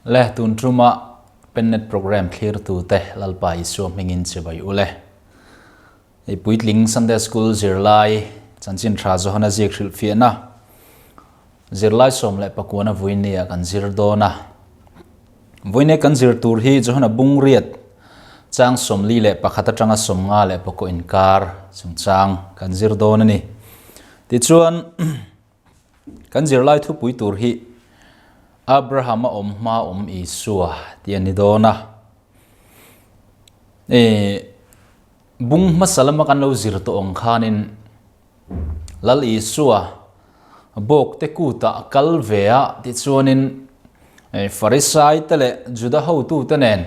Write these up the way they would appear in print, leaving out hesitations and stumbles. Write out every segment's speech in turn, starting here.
Le tun tuma Pennet Programme thlirtute Lalpa Isua hmingin chibai u le. Hei puitling Sunday School zirlai chanchin tha Johana ziak hrilhfiahna zirlai 19 a vuinia kan zir dawn a. Vuine kan zir tur hi Johana bungriat chang 41 atanga 54 inkar chungchang kan zir dawn a ni. Tichuan kan zirlai thupui tur hi Abraham a awm hma awm Isua tih a ni dawn a. E bung hmasa lama kan lo zir tawh ang khanin Lal Isua bawk te kutah kal ve a tichuanin Farisai te leh Juda hotu te nen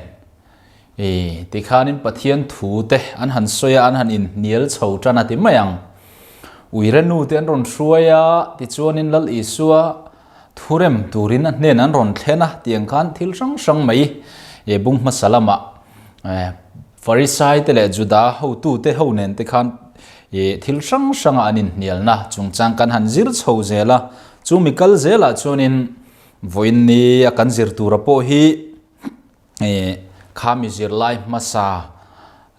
e tikhanin Pathian thu te an han sawi a, an han inhnial chho tan a ti mai ang. Uire nu te an rawn hruai a, tichuanin Lal Isua thurem turin a hnen an rawn thlen a tiang khan thil hrang hrang mai e bung hmasa lamah Farisai te leh Juda hotu te ho nen te khan e thil hrang hranga an inhnialna chungchang kan han zir chho zel a, chumi kal zelah chuanin vawiin ni a kan zir tura pawh hi e khami zirlai hmasa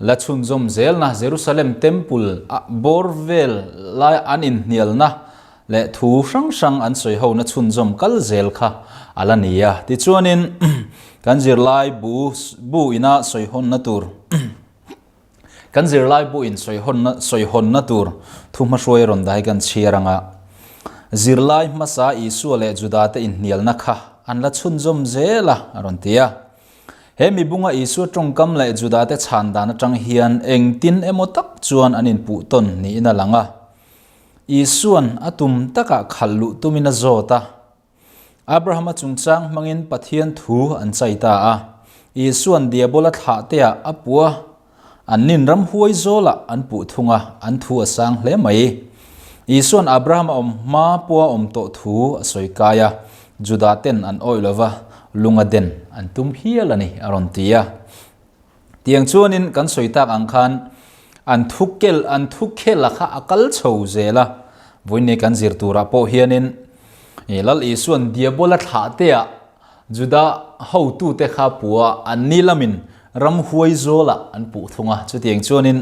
la chhunzawm zelna Jerusalem Temple a bawr vel lai an inhnialna leh thu hrang hrang an sawi ho na chhunzawm kal zel kha a la ni a. Tichuanin kan zirlai bu bu ina sawi hawnna tur kan zirlai bu in sawi hawnna sawi hawnna tur thu hmahruai rawn dah hi kan chhiar anga zirlai hmasa Isua leh Juda te inhnialna kha an la chhunzawm zel a a rawn ti a. He mibunga Isua tawngkam leh Judate chhan dan atang hian engtin emaw tak chuan an inpuh tawn niin a lang a. Isuan a tum takah khalh luh tumin a zawt a. Abrahama chungchang hmangin Pathian thu an chai ta a. Isuan Diabola thlah teah a puh a, an nin ram huai zawlah an puh thung a, an thu a sang hle mai. Isuan Abrahama awm hma pawha awm tawh thu a sawi kai a, Juda ten an awih lova, lunga den an tum hial a ni, a rawn ti a. Tiang chuanin kan sawi tak ang khan an thu kel an thu khel a kha a kal chho zel a, vawiin kan zir turah pawh hianin Lal Isuan Diabola thlah teah Juda hotute kha puh a, an ni lamin ram huai zawlah an puh thung a, chutiang chuanin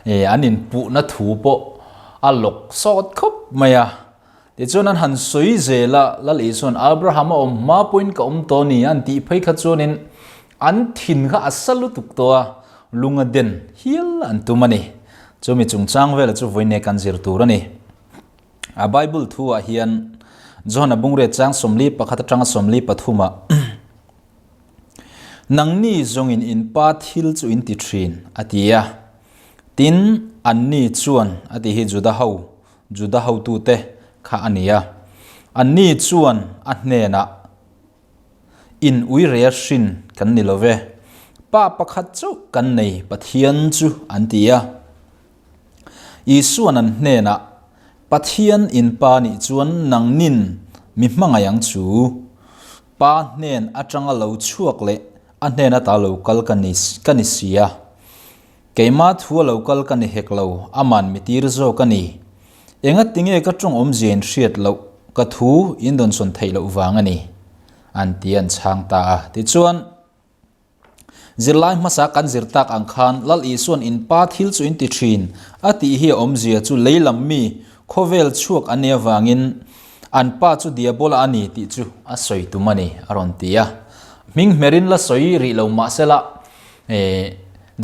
an inpuhna thu pawh a lawk sawt khawp mai a. Tichuan an han sawi zel a, Lal Isuan Abraham a awm hma pawhin ka awm tawh a ni an tih phei kha chuanin an thin kha a sa lutuk tawh a, lung a den hial an tum a ni. Chumi chungchang vela chu vawiin kan zir tur a ni. A Bible thu ah hian John a bungriat chang 41 atanga 43 ah Nangni zawngin in pa thil chu in ti thin a ti a, tin anni chuan a ti hi Juda ho Juda hotute kha a ni a, anni chuan a hnenah In ui rea hrin kan ni lo ve, pa pakhat chauh kan nei Pathian chu an ti a. Isuan an hnenah, Pathian in pa nih chuan nangnin mi hmangaih ang chu. Pa hnen atanga lo chhuak leh a hnen ata lo kal ka ni ka ni si a. Keimah thu a lo kal ka ni hek lo, aman mi tir zawk a ni. Enga tinge ka tawng awmzia in hriat loh, ka thu in dawnsawn theih loh vang a ni, an ti an chhang ta a. Tichuan, zirlai hmasa kan zir tak ang khan Lal Isuan in pa thil chu in ti thin a tih hi a awmzia chu lei lam mi khawvel chhuak an nih avangin an pa chu Diabola a ni tih chu a sawi tum a ni, a rawn ti a. Hming hmerin la sawi rih lo mahsela,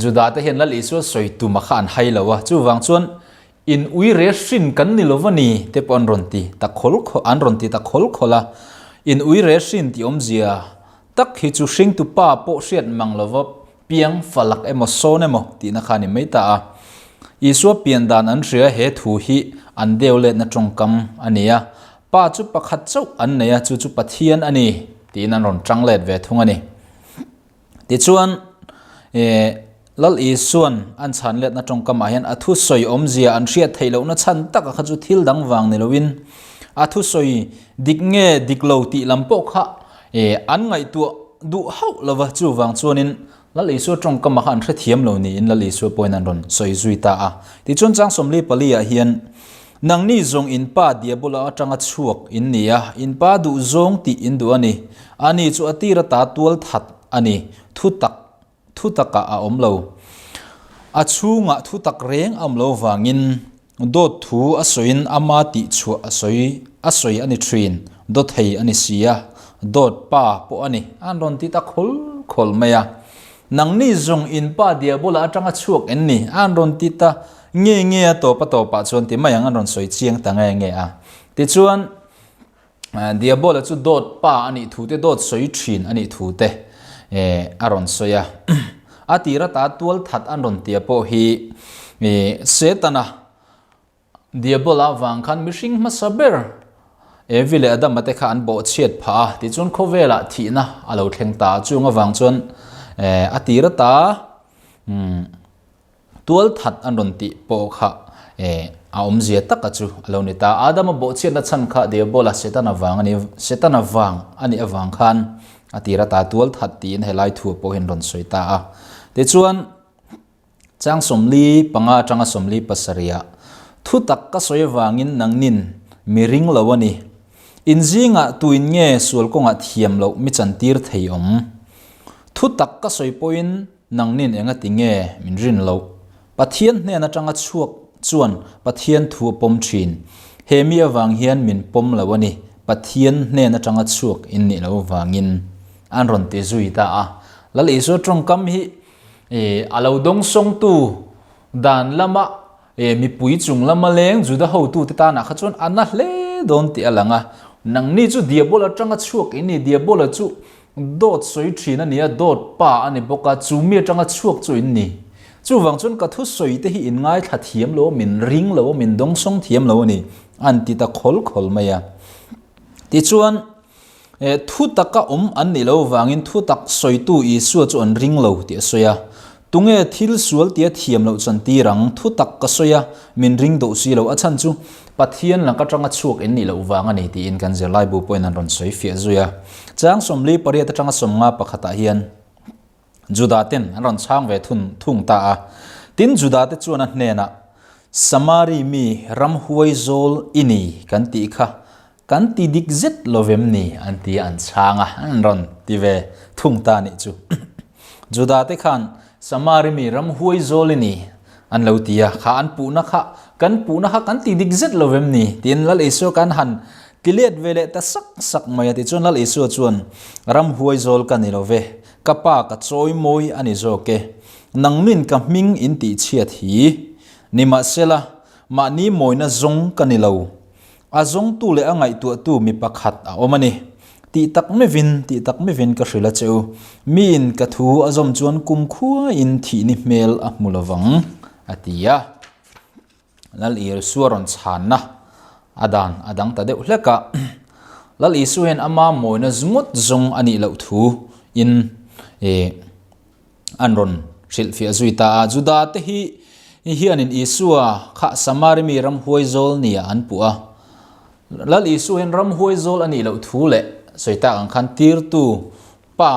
Juda te hian Lal Isua sawi tum a kha an hai lo a, chuvang chuan In ui re hrin kan ni lova ni te pawh an rawn ti ta khawl khawl an rawn ti ta khawl khawl a. In ui re hrin tih awmzia tak hi chu hringtu pa pawh hriat mang lova piang falak emaw sawn emaw tihna kha a ni mai ta a. Isua pian dan an hria he thu hi an deu letna tawngkam a ni a. Pa chu pakhat chauh an nei a, chu chu Pathian a ni tiin an rawn tang let ve thung a ni. Tichuan, Lal Isuan an chhan letna tawngkamah hian a thusawi awmzia an hriat theih lohna chhan taka kha chu thil dang vang ni loin a thusawi dik nge dik lo tih lam pawh kha an ngaihtuah duh hauh lova, chuvang chuanin Lal Isua tawngkamah kha an hrethiam lo niin Lal Isua pawhin an rawn sawi zui ta a. Tichuan chang 44 ah hian. Nangni zawng in pa Diabola atanga chhuak in ni a, in pa duh zawng tih in duh a ni. Ani chu a tir ata tual that a ni, thu tak thu takah a awm lo. A chhungah thu tak reng a awm lo vangin dawt thu a sawiin ama tih chhuah a sawi a sawi a ni thin, dawthei a ni si a, dawt pa pawh a ni, an rawn ti ta khawl khawl mai a. Nangni zawng in pa Diabola atanga chhuak en ni, an rawn ti ta nge nge a, tawp a tawpah chuan ti mai ang an rawn sawi chiang ta nge nge a. Tichuan. Diabola chu dawt pa a nih thu te, dawt sawi thin a nih thu te a rawn sawi a. A tir ata tual that an rawn tia pawh hi Setana Diabola vang khan mihring hmasa ber Evi leh Adama te kha an bawhchhiat phah a, tichuan khawvelah thihna a lo thleng ta a, chung avang chuan a tir ata Tual that an rawn tih pawh kha a awmzia taka chu a lo ni ta. Adama bawhchhiatna chhan kha Diabola Setana vang a ni, Setana vang a nih avang khan a tir ata tual that tiin helai thu pawh hian rawn sawi ta a. Tichuan, chang 45 atanga 47 ah, Thu tak ka sawi avangin nangnin mi ring lo a ni. In zingah tuin nge sual kawngah thiam loh mi chantir thei awm? Thu tak ka sawi pawhin Nangnin enga ti nge min rin loh? Pathian hnen atanga chhuak chuan Pathian thu a pawm thin. He mi avang hian min pawm lo a ni, Pathian hnen atanga chhuak in nih loh avangin. An rawn ti zui ta a. Lal Isua tawngkam hi a lo dawngsawngtu dan lama mipui chung lama leng Juda hotute tanah kha chuan a na hle dawn tih a lang a. Nangni chu Diabola atanga chhuak in ni, Diabola chu Dawt sawi thin a ni a, dawt pa a ni bawk a, chu mi atanga chhuak chu in ni. Chuvang chuan ka thusawi te hi in ngaithla thiam lo a, min ring lo a, min dawngsawng thiam lo a ni, an ti ta khawl khawl mai a. Tichuan, thu taka awm an nih loh avangin thu tak sawitu Isua chu an ring lo tih a sawi a. Tunge thil sual tia thiam loh chan tir ang? Thu tak ka sawi a, min ring duh si lo. A chhan chu Pathian laka tanga chhuak in nih loh vang a ni tiin kan zirlaibu pawhin an rawn sawi fiah zui a. Chang 48 atanga 50 pakhatah hian Juda ten an rawn chhang ve thun thung ta a. Tin, Juda te chuan a hnenah, Samari mi ramhuai zawl i ni kan tih kha Kan ti dik zet lo vem ni an ti a, an chhang a, an rawn ti ve thung ta nih chu. Juda te khan Samari mi ramhuai zawl i ni an lo ti a, kha an puhna kha kan puhna kha kan ti dik zet lo vem ni tiin Lal Isua kan han ti let ve leh ta sak sak mai a, tichuan Lal Isua chuan ramhuai zawl ka ni lo ve, ka pa ka chawi mawi a ni zawk e, nangmin ka hming in tihchhiat hi nimahsela mahni mawina zawng ka ni lo. A zawngtu leh a ngaihtuahtu mi pakhat a awm a ni. Tih tak mevin, tih tak mevin ka hrilh a che u. Miin ka thu a zawm chuan kumkhuain thihni hmel a hmu lovang, a ti a. Lal Isua rawn chhanna a dan a dang ta deuh hlek a. Lal Isua hian ama mawina zungawt zawng a nih loh thu in eh an rawn hrilhfiah zui ta a. Juda te hi hianin Isua kha Samari mi ramhuai zawl nia an puh a. Lal Isua hian ramhuai zawl a nih loh thu leh sawi tak ang khan tirtu pa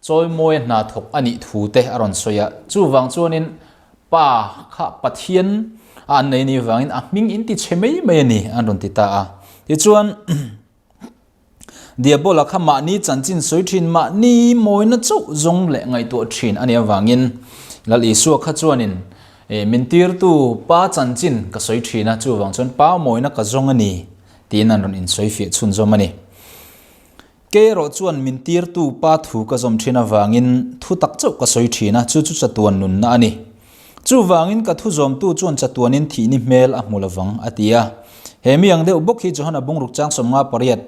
chawimawi a hna thawk a nih thu te a rawn sawi a. Chuvang chuanin pa kha Pathian a an nei ni vangin a hming in ti chhe mai mai a ni an rawn ti ta a. Tichuan Diabola kha mahni chanchin sawi thin, mahni mawina chauh zawng leh ngaihtuah thin a nih avangin Lal Isua kha chuanin min tirtu pa chanchin ka sawi thin a, chuvang chuan pa mawina ka zawng a ni tiin an rawn insawi fiah chhunzawm a ni. Kei erawh chuan min tirtu pa thu ka zawm thin avangin thu tak chauh ka sawi thin a, chu chu chatuan nunna a ni. Chuvangin ka thu zawmtu chuan chatuanin thihni hmel a hmu lovang, a ti a. He mi ang deuh bawk hi Johana bungruk chang 58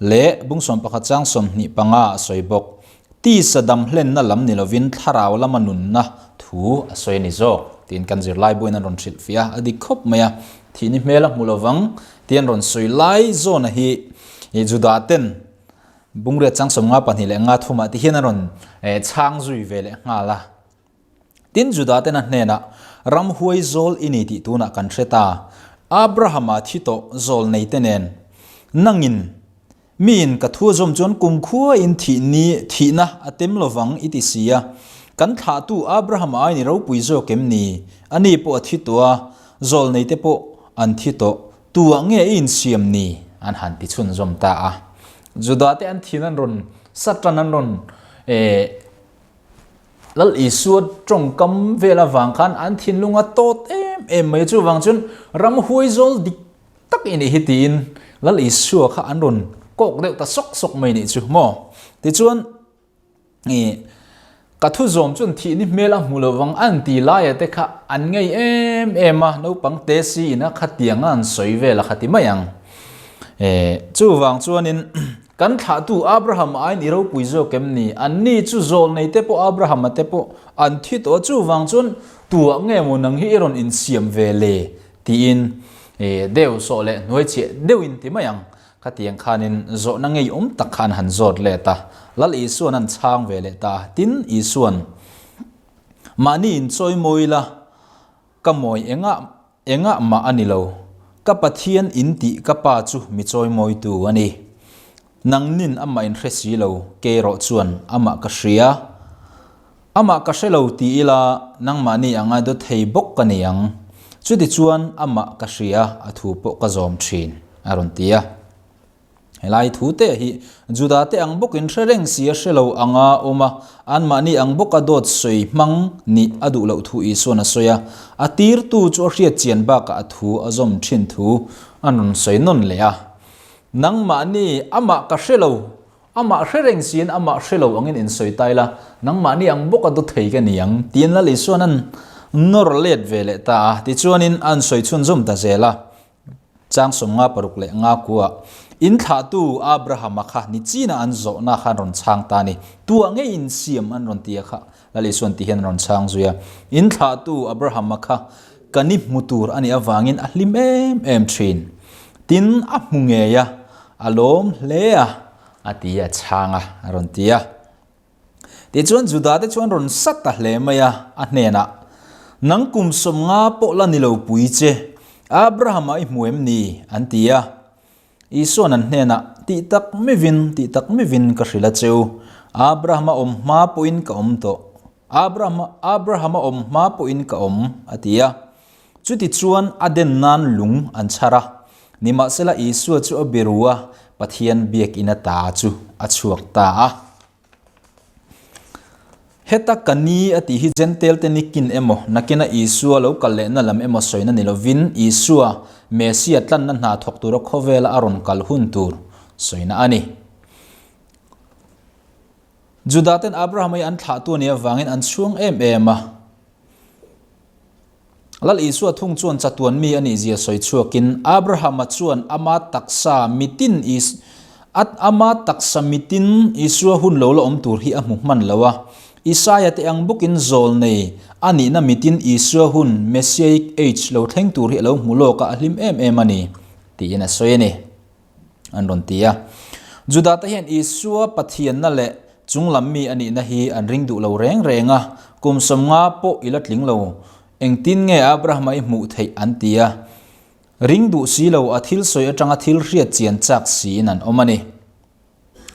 leh bung 11 chang 25 a sawi bawk. Tisa dam hlenna lam ni lovin thlarau lama nunna thu a sawi a ni zawk, tiin kan zirlai buin an rawn hrilh fiah a, a dik khawp mai a. Thihni hmel a hmu lovang tih an rawn sawi lai zawna hi Juda ten bungriat chang 52 leh nga thumah ti hian an rawn chhang zui ve leh nghal a. Tin, Juda ten a hnenah, Ramhuai zawl i ni tih tunah kan hre ta. Abrahama thi tawh zawl nei te nen, nangin, Miin ka thu a zawm chuan kumkhuain thih ni, thihna a tem lovang i ti si a. Kan thlahtu Abrahama aiin i ropui zawk em ni? Ani pawh a thi tawh a, zawl nei te pawh. an thi tawh, tuah nge i insiam ni? An han ti chhunzawm ta a. Juda te an thin an rawn Satan an rawn eh Lal Isua tawngkam vel avang khan an thinlung a tawt em em mai a, chuvang chuan ramhuai zawl dik tak i nih hi tiin Lal Isua kha an rawn kawk deuh ta sawk sawk mai nih chu maw. Tichuan i ka thu zawm chuan thihni hmel a hmu lovang an ti laia te kha an ngei em em a, naupang te si ina khatiang a an sawi vel a kha ti mai ang. Chuvang chuanin Kan thlahtu Abraham aiin i ropui zawk em ni? Anni chu zawlnei te pawh Abraham-a te pawh an thi tawh a, chuvang chuan tuah nge maw nang hi i rawn insiam ve le? tiin deuh sawh leh hnuai chiah deuhin ti mai ang. Khatiang khanin zawhna ngeiawm tak kha an han zawt let a, Lal Isuan an chhang ve leh ta a. Tin, Isuan, Mahni inchawimawi la, ka mawi engah Engah mah a ni lo, ka Pathian in tih ka Pa chu mi chawimawitu a ni. Nangnin amah in hre si lo, kei erawh chuan amah ka hria. Amah ka hre lo ti ila nangmahni a ngaidawt thei bawk ka ni ang. Chutichuan amah ka hria, a thu pawh ka zawm thin, a rawn ti a. Helai thu te hi Juda te ang bawkin hre reng si a hre lo anga awm a, anmahni ang bawka dawt sawi hmang nih a duh loh thu Isuan a sawi a, a tirtu chu a hriat chian bakah a thu a zawm thin thu an rawn sawi nawn leh a. Nangmahni amah ka hre lo, amah hre reng siin amah hre lo angin insawi ta ila, nangmahni ang bawka dawt thei ka ni ang, tiin Lal Isuan an nawr let ve leh ta a, tichuanin an sawi chhunzawm ta zel a. Chang 56 kua in thlahtu Abrahama kha ni china an zawhna kha an rawn chhang ta a ni. Tuah ngei in siam an rawn ti a kha Lal Isuan ti hian an rawn chhang zui a. In thlahtu Abrahama kha ka ni hmu tur a nih avangin a hlim em em thin. Tin, a hmu ngei a, a lawm hle a, a ti a chhang a, a rawn ti a. Tichuan Juda te chuan rawn sat ta hle mai a, a hnenah, Nang kum 50 pawh la ni lo pui che, Abraham-a i hmu em ni? an ti a. Isua'n an hnenah, Tih tak mivin, tih tak mivin ka hrilh a cheu, Abraham-a awm hma pawhin ka awm tawh, Abraham, Abraham-a awm hma pawhin ka awm, a ti a. Chutichuan a den nan lung an chhar a, nimahsela Isua chu a biru a, Pathian biakina ta chu a chhuak ta a. Heta ka ni a tih hi Jentail te nikin emaw, nakina Isua lo kal lehna lam emaw sawina ni lovin, Isua, Messia tlanna hna thawk tura khawvela a rawn kal hun tur sawina a ni. Juda ten Abraham-a hi an thlahtu a nih avangin an chhuang em em a. Lal Isua thung chuan chatuan mi a nih zia sawi chhuakin, Abrahama chuan ama taksa mitin Is ama taksa mitin Isua hun lo la awm tur hi a hmu hman lo a. Isaia te ang bawkin zawl nei a nihna mitin Isua hun, Messiaic Age, lo thleng tur hi a lo hmu lawk a, a hlim em em a ni, tiin a sawi a ni. An rawn ti a. Juda te hian Isua Pathianna leh chunglam mi a nihna hi an ring duh lo reng reng a, kum 50 pawh i la tling lo, engtin nge Abrahama i hmuh theih an ti a. Ring duh si lo a thil sawi atanga thil hriat chian chak siin an awm a ni.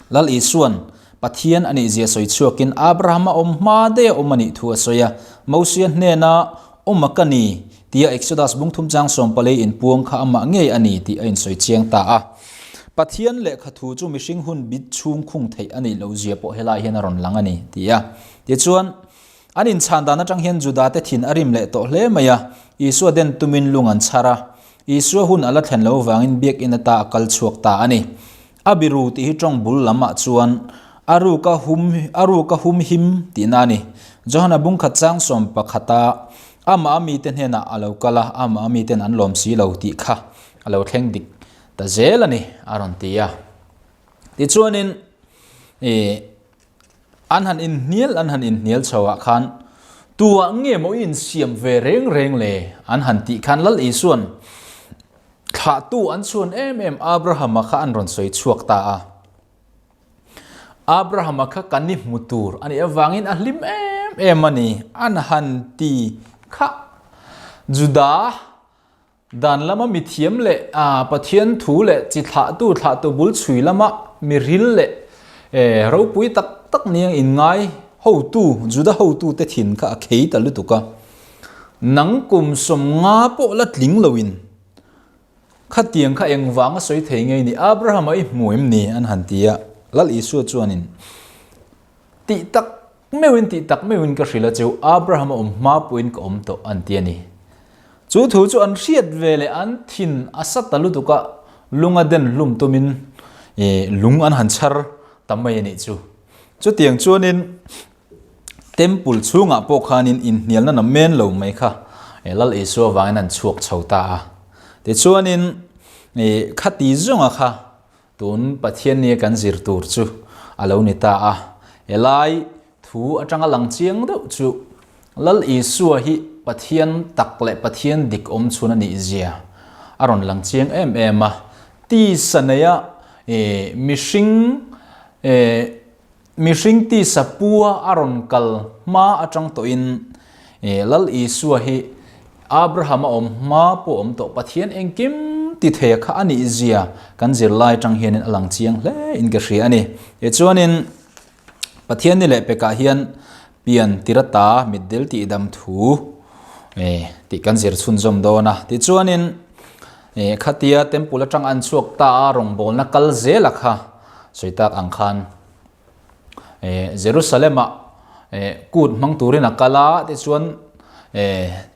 Lal Isua'n Pathian a nihzia sawi chhuakin Abrahama awm hma daih a awm a nih thu a sawi a, Mosia hnena awm a ka ni tia Exodus bung thum chang sawmpalei inpuang kha amah ngei a ni tih a insawi chiang ta a. Pathian lehkha thu chu mihring hun bit chhung khung theih a nih lohzia pawh helai hian a rawn lang a ni, ti a. Tichuan, an inchhan dan atang hian Judate thin a rim leh tawh hle mai a, Isua den tumin lung an chhar a, Isua hun a la thlen lo vangin biakinn ata a kal chhuak ta a ni. A biru tih hi tawng bul lam ah chuan a ruka hum a ruka hum him tihna a ni. Johana bung khat chang sawm pakhata amah a mite hnenah a lo kal a, amah a miten an lawm si lo tih kha a lo thleng dik ta zel a ni a rawn ti a. Tichuanin ih an han inhnial an han inhnial chho ah khan tuah nge maw i insiam ve reng reng le an han tih khan Lal Isua'n Thlahtu an chhuan em em Abrahama kha an rawn sawi chhuak ta a. Abrahama kha kan ni hmu tur a nih avangin a hlim em em a ni. An han ti kha Juda dan lama mithiam leh Pathian thu leh chi thlahtu thlahtu bul chhui lama mi ril leh ropui tak tak nia inngai hotu Juda hotute thin kha a khei ta lutuk a. Nang kum 50 pawh la tling loin. Khatiang kha engvanga sawi thei ngei ni? Abrahama i hmu em ni? an han ti a. Lal Isua chuanin, Tih tak meuhin, tih tak meuhin ka hrilh a cheu, Abrahama awm hma pawhin ka awm tawh, an ti a ni. Chu thu chu an hriat ve leh an thin a sa ta lutuk a, lung a den hlum tumin lung an han chhar ta mai a nih chu. Chutiang chuanin Temple chhungah pawh khanin inhnialna na men lo mai kha Lal Isua vangin an chhuak chho ta a. Tichuanin khati zawnga kha tun Pathian nia kan zir tur chu a lo ni ta a. Helai thu atanga lang chiang deuh chu Lal Isua hi Pathian tak leh Pathian dik awm chhun a nih zia a rawn lang chiang em em a. Tisa neia mihring Mihring tisa pua a rawn kal hma atang tawhin Lal Isua hi Abraham a awm hma pawh awm tawh Pathian engkim ti thei kha a nih zia kan zirlai atang hianin a lang chiang hle in ka hria a ni. Tichuanin Pathian ni leh pekah hian pian tirata mitdel tihdam thu tih kan zir chhunzawm dawn a. Tichuanin khatia temple atang an chhuak ta a rawngbawlna kal zela kha Sawi tak ang khan Jerusalem-ah kut hmang turin a kal a, tichuan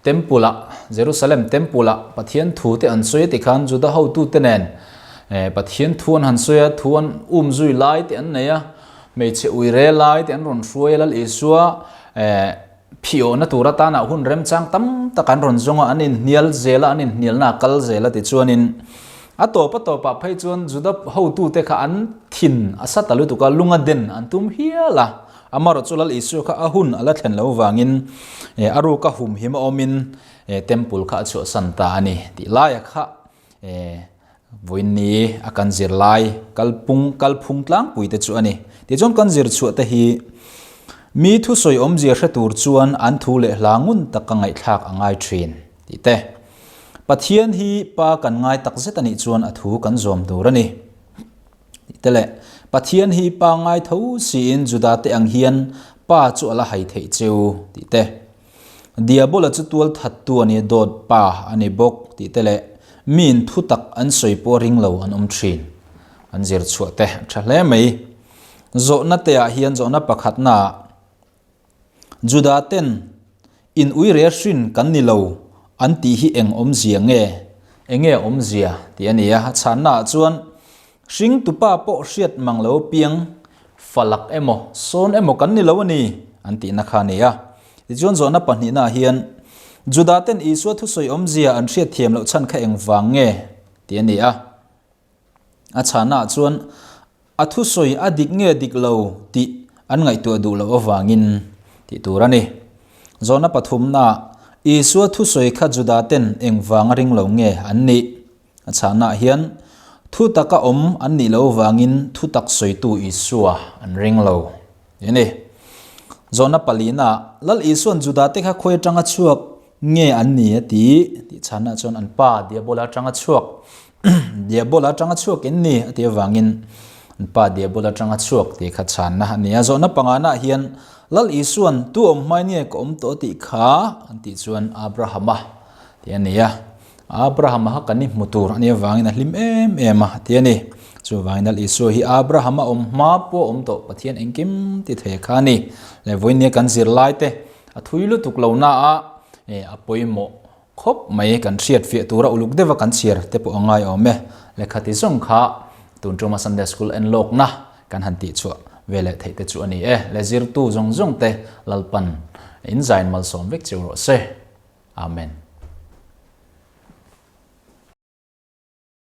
Temple-ah, Jerusalem Temple-ah Pathian thu te an sawi a tikhan Juda hotute nen Pathian thu an han sawi a, thu an um zui lai te an nei a, hmeichhe uire lai te an rawn hruai a, Lal Isua Phiawhna tur atana hun remchang tam tak an rawn zawng a, an inhnial zel a, an inhnialna a kal zel a tichuanin a tawp a tawpah phei chuan Juda hotute kha an thin a sa ta lutuk a, lung a den an tum hial a. Amaherawhchu Lal Isua kha a hun a la thlen lo vangin a ruka humhim a awmin Temple kha a chhuahsan ta a ni tih laia kha Vawiinni a kan zirlai kalpung kalphung tlangpui te chu a ni. Tichuan kan zir chhuah te hi mi thusawi awmzia hre tur chuan an thu leh hla ngun tak ka ngaihthlak a ngai thin tih te. Pathian hi pa kan ngai tak zet a nih chuan a thu kan zawm tur a ni tih te leh Pathian hi pa ngai tho siin Juda te ang hian pa chu a la hai theih cheu tih te. Diabola chu tual thattu a ni, dawt pa a ni bawk tih te leh miin thu tak an sawi pawh ring lo an awm thin. An zir chhuah te a tha hle mai. Zawhna te ah hian zawhna pakhatna ah Juda ten in ui re hrin kan ni lo an tih hi eng awmzia nge? Enge awmzia tih a ni a, a chhanna ah chuan Hringtupa pawh hriat mang lo piang, falak emaw, sawn emaw kan ni lo a ni, an tihna kha a ni a. Tichuan zawhna pahnihnaah hian, Judaten Isua thusawi awmzia an hriatthiam loh chhan kha engvang nge? tih a ni a. A chhahnaah chuan, A thusawi a dik nge dik lo tih an ngaihtuah duh loh avangin tih tur a ni. Zawhna pathumnaah, Isua thusawi kha Judaten engvanga ring lo nge an nih? A chhahnaah hian thu taka awm an nih loh avangin thutak sawitu Isua an ring lo a ni. Zawhna palinaah, Lal Isua'n Judate kha khawi atanga chhuak nge an ni a ti? Tih chhahnaah chuan an pa Diabola atanga chhuak Diabola atanga chhuak in ni a tih avangin an pa Diabola atanga chhuak tih kha chhanna a ni a. Zawhna panganaah hian Lal Isua'n tu awm hmai nge ka awm tawh tih kha an tih chuan Abrahama tih a ni a. Abrahama kha kan i hmu tur a nih avangin a hlim em em a, ti a ni. Chuvangin Lal Isua hi Abrahama awm hma pawh awm tawh Pathian engkim ti thei kha a ni. Leh vawinia kan zirlai te a thui lutuk lo na a, a pawimawh khawp mai kan hriat fiah tura uluk deuha kan chhiar te pawh a ngai awm e. Lehkha ti zawng kha tun tuma Sunday School en lawkna kan han tih chhuah ve leh theih te chu a ni e. Leh zirtu zawng zawng te Lalpan in zain malsawm vek cheu rawh se. Amen.